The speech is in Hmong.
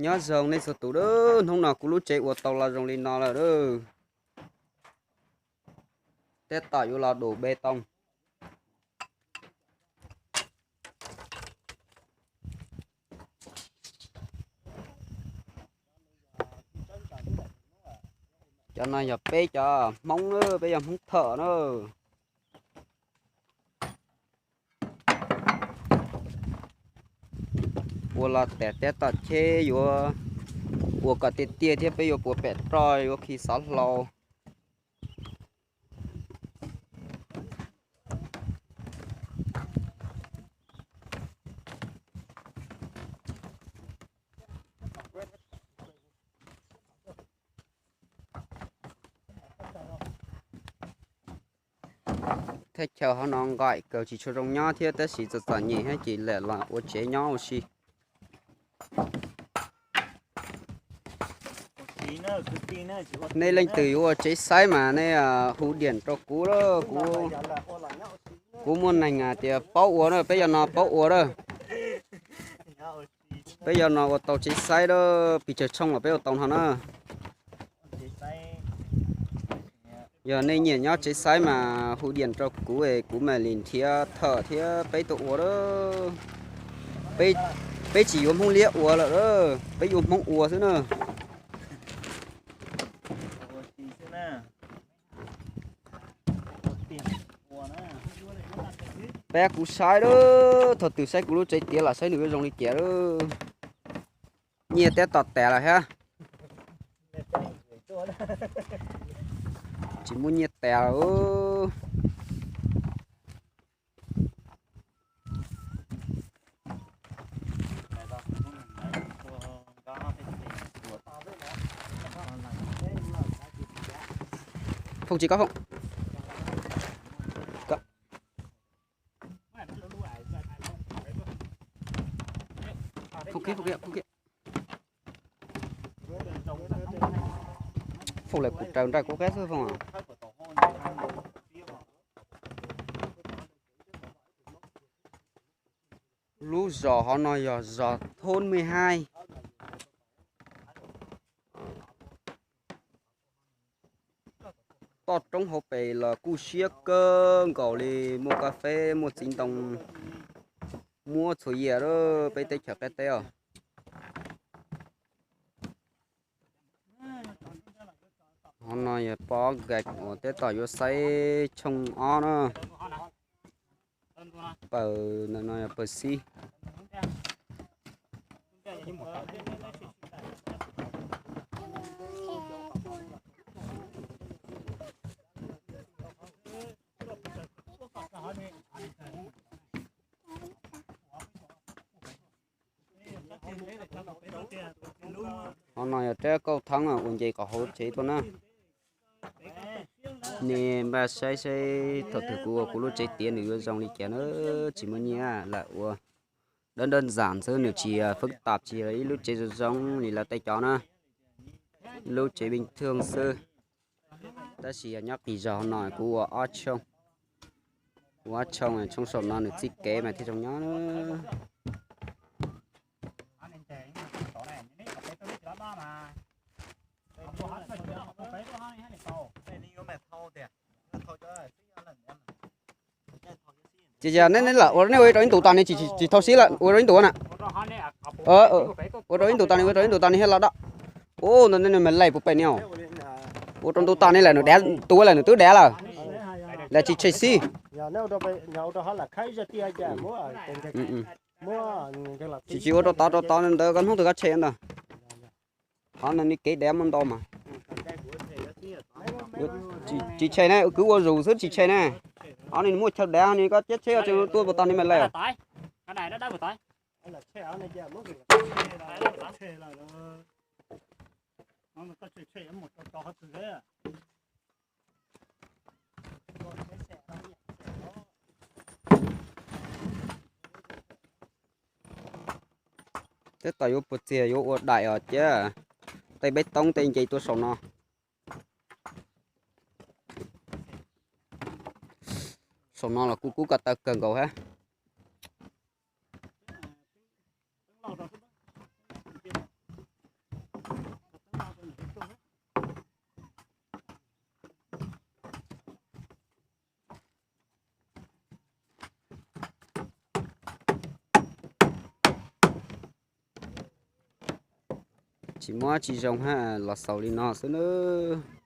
Nyob zoo nej txhua tus a, hnub no kuv lub tsev ua tau los zoo li no lawm a. Tab tom yuav los dum bê tooj. Cov no yog peb cov Hmoob na, peb yog Hmoob Thoj na. Ua los tas tab tom cheb yuav ua kom tiaj tiaj thiab peb yuav puas pem roj yuav khi xov hlau. Thaj chaw hauv no nqaim kawg tsis tshua zoo nyob thiab tab sis txom txom nyem thiab ces lam los ua tsev nyob ua si. Nej leej twg yuav ua tsev xaib mas nej hu diam rau kuv, kuv muaj neeg tias paub ua na, peb yog no paub ua a. Peb yog no ua tau tsev xaib a, pes tsawg tshooj los peb ua tau no na. Yog nej nyiam nyob tsev xaib mas hu diam rau kuv es kuv mam li nrhiav thawj thiab peb tuaj ua a. Peb tsis yuav Hmoob Liab ua lawm a, peb yuav Hmoob ua xwb na. Pab kuv saib a, thaum twg saib kuv lub tsev tiav los saib nws yuav zoo li cas a. Nyiaj tab tom tas lawm thiab. Tsis muaj nyiaj tas lawm. Foom tsis koj foom. Foom kiag, foom kiag, foom kiag. Foom lawm kuv raws nraim kuv qab xwb foom. Lub zos hov no yog zos Thoob Mej Haij. Toj roob hauv pes los kuj siab kawg nkaus li, muaj kas fes, muaj txiv ntoo, muab txhua yam lawm peb teb chaws qab teb os. Hov no yog pob gais uas tab tom yuav xaib tshooj ob na. Paws no yog paws xib. Qhov no yog rab kauj thab ua nce kom hauv tsev tuaj na. Nej npaj saib saib thaum twg kuv ua kuv lub tsev tiav nws yuav zoo li cas na. Tsis muaj nyiaj, lam ua dawb dawb ntxam xwb, nws tsis phức tạp, tsis yog ib lub tsev zoo zoo li lawv tej cov na. Lub tsev bình thường xwb. Tab sis yog nyob qis zog no kuv ua ob tshooj, ua ob tshooj, tshooj saum no nws txij kev mas thiaj zoo nyob. Ces yog nej lam ua, nej ua rau ib ntus tas ne, tsis thau sib lawm, ua rau ib ntus na. Ua rau ib ntus tas ne, ua rau ib ntus tas ne thiaj los dam. Ua ntawd nej mas laij puas pem ne os. Ua rau ntu tas ne lawm nws dav, tus lawm nws twb dav lawm. Lam tsis tshem sib. Tsis, tsis ua rau tod rau tod ntawd koj hnub twg koj tshem ntag. Qhov no nej kev dav muaj ntau mas. Tsis tshem ne, kwv ua zus xwb tsis tshem ne. Qhov no nws muaj chaw dav ne, koj ciab tsheb tseem tuaj puas tau ne mas laij. Tab tom yuav puas txiag yuav ua daim os, ciab tej peb toob tej nce tuaj saum no. Saum no los kuj kub ko taw kawg nkaus hab. Tsis muaj tsis zoo hab los xaus li no xwb nawb.